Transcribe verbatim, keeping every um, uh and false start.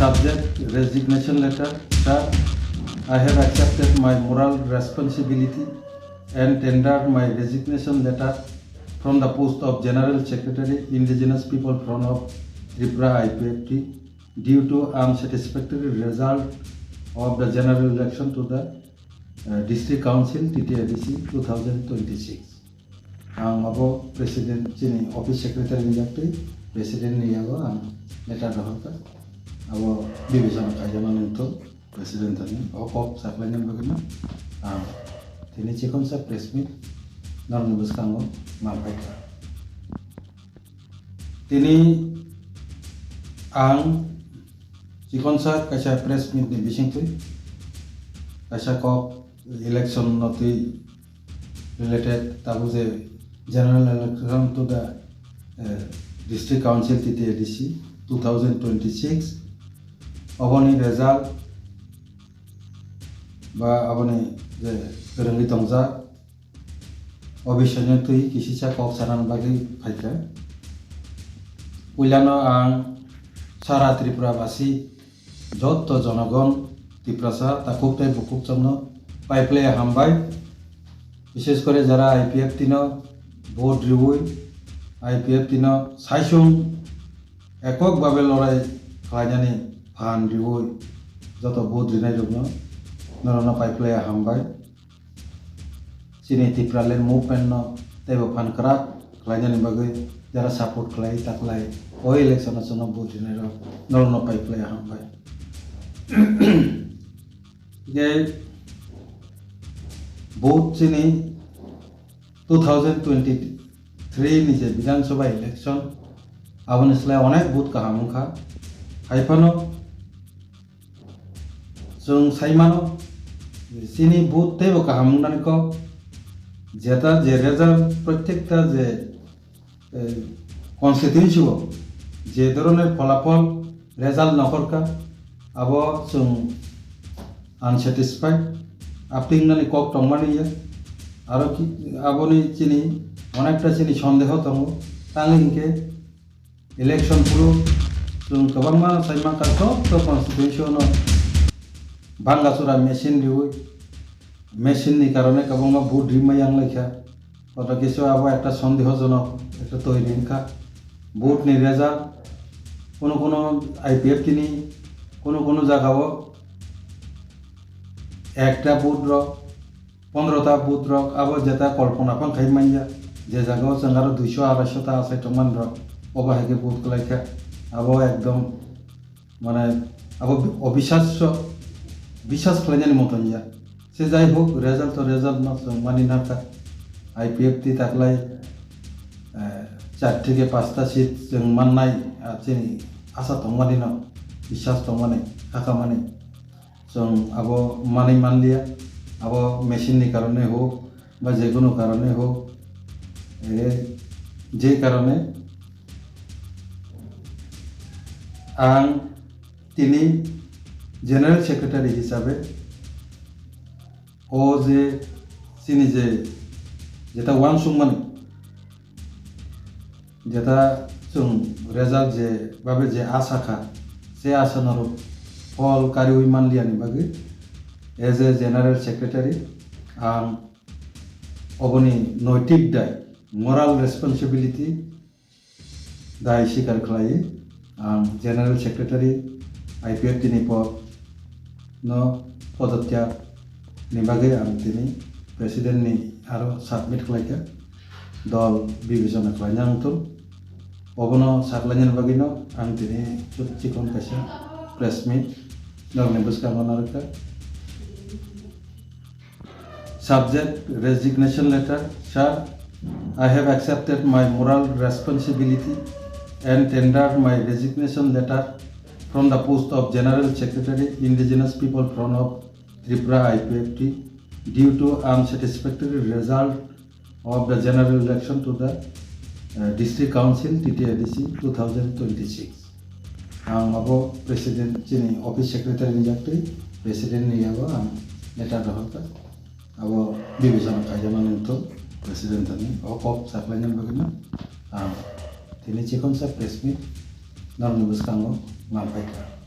Subject, resignation letter. Sir, I have accepted my moral responsibility and tendered my resignation letter from the post of General Secretary, Indigenous People Front of Tripura, I P F T, due to unsatisfactory result of the general election to the, uh, District Council, T T A D C, two thousand twenty-six. Ang abo president, chini office secretary ni yak twi president ni yago ang letter rohor kha. Abo bibechona khaijana nungthok president thani o kok saklaina bagwino ang tini chikonsa press meet norokni bwskango manphai kha. Tini ang chikonsa kaisa press meet ni bisingtwi kaisa kok election no twi related tabuk je general election to the, eh, District Council T T A D C two thousand twenty-six, oboni result ba aboni je kwrwngwi tongjak, o bisoino twi kisisa kok sanani bagwi phaikha. Puilano ang sara Tripura basi joto jonogon Tiprasa takhuk tei bukhuk chomno paiplai hambai. Bishes kore jara I P F T no vote riwi, I P F T no saisung ekok babe lorai khlainani phan riwi joto vote rinai rokno norokno paiplai hambai. Chini Tipraland movement no teibo phan kwrak khlainani bagwi jara support khlai taklai o election o chwngno vote rinai rok norokno paiplai hambai. Tei vote chini two thousand twenty-three ni je Bidhan Sabha election, aboni slai onek vote kaham wngkha. Hai phano chwng sai mano, chini vote teibo kaham wngnani kok, jeta je result, prottekta je eh, constituency o je dhoroner pholapol result nokhorkha, abo chwng unsatisfied, aptingnani kok tongmani ya. Aro ki, aboni chini onekta chini sondeho tongo, tangwi hinkhe election phuru chwng kwbangma saimankha joto constituency o no bangachura machine riwi, machine ni karone kwbangma vote rimai yang laikha. Koto kisu abo ekta sondehojonok ekta toiri wngkha. Vote ni result, kono kono I P F T ni kono kono jagao ekta vote rok, pondro ta vote rok, abo jeta kolpona phang khai manya, je jagao chwng aro duiso araisho ta achai tongmani rok, obo hai khe vote kwlaikha. Abo ekdom mane abo obisasyo, bisas khlainani moton ya. Se jai hok, result to result no chwng mani narkha. I P F T taklai, eh, char theke pasta seat chwng mannai, ah, chini asa tongmani no, bisas tongmani, khakamani. Chwng abo manwi manliya, abo machine ni karone hok, ba je kono karone hok, eh, je karone ang tini General Secretary hisabe o je chini je jeta uansukmani, jeta chwng result je babe je asa kha, se asa norok phol kariwi manliya ni bagwi as a General Secretary ang oboni noitik dai, moral responsibility dai sikar khlai ang General Secretary I P F T ni pod no podotyag ni bagwi ang tini President ni aro submit khlaikha, dol bibechona khlaina wngthung. Obono saklainani bagwino ang tini chikon kaisa press meet norokni bwskango narwkha. Subject, resignation letter. Sir, I have accepted my moral responsibility and tendered my resignation letter from the post of General Secretary, Indigenous People Front of Tripura, I P F T, due to unsatisfactory result of the general election to the, uh, District Council, T T A D C, two thousand twenty-six. Ang abo President, chini office secretary ni yak twi President ni yago ang letter rohor kha. Abo bibechona khaijana nungthok President thani o kok saklaina bagwino ang tini chikonsa press meet norokni bwskango manphai kha.